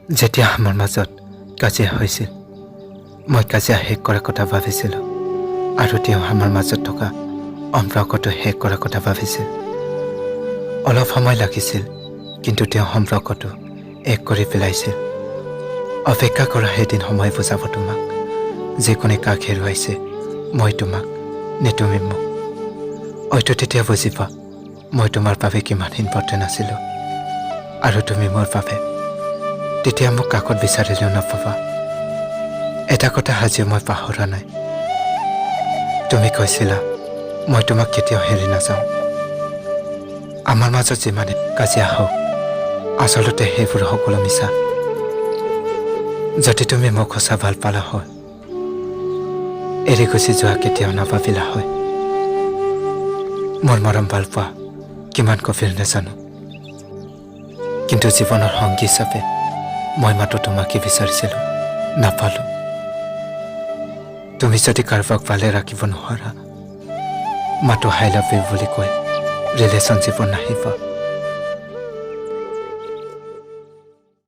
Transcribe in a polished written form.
যেতিয়া আমাৰ মাজত কাজিয়া হৈছিল, মই কাজিয়া শেষ কৰাৰ কথা ভাবিছিলোঁ আৰু তেওঁ আমাৰ মাজত থকা সম্পৰ্কটো শেষ কৰাৰ কথা ভাবিছিল। অলপ সময় লাগিছিল, কিন্তু তেওঁ সম্পৰ্কটো শেষ কৰি পেলাইছিল। অপেক্ষা কৰা, সেইদিন সময় বুজাব তোমাক যে কোনে কাক হেৰুৱাইছে, মই তোমাক নে তুমি মোক। হয়তো তেতিয়া বুজিবা মই তোমাৰ বাবে কিমান ইম্পৰ্টেণ্ট আছিলোঁ আৰু তুমি মোৰ বাবে। তেতিয়া মোক কাষত বিচাৰিলেও নাপাবা। এটা কথা আজিও মই পাহৰা নাই। তুমি কৈছিলা, মই তোমাক কেতিয়াও এৰি নাযাওঁ। আমাৰ মাজত যিমানে কাজিয়া হওক, আচলতে সেইবোৰ সকলো মিছা। যদি তুমি মোক সঁচা ভাল পালা হয়, এৰি গুচি যোৱা কেতিয়াও নাভাবিলা হয়। মোৰ মৰম ভালপোৱা কিমান গভীৰ নাজানো, কিন্তু জীৱনৰ সংগী হিচাপে মই মাত্ৰ তোমাকে বিচাৰিছিলোঁ, নাপালোঁ। তুমি যদি কাৰোবাক ভালে ৰাখিব নোৱাৰা, মাত্ৰ "আই লাভ you" বুলি কৈ ৰিলেশ্যনশ্বিপত নাহিবা।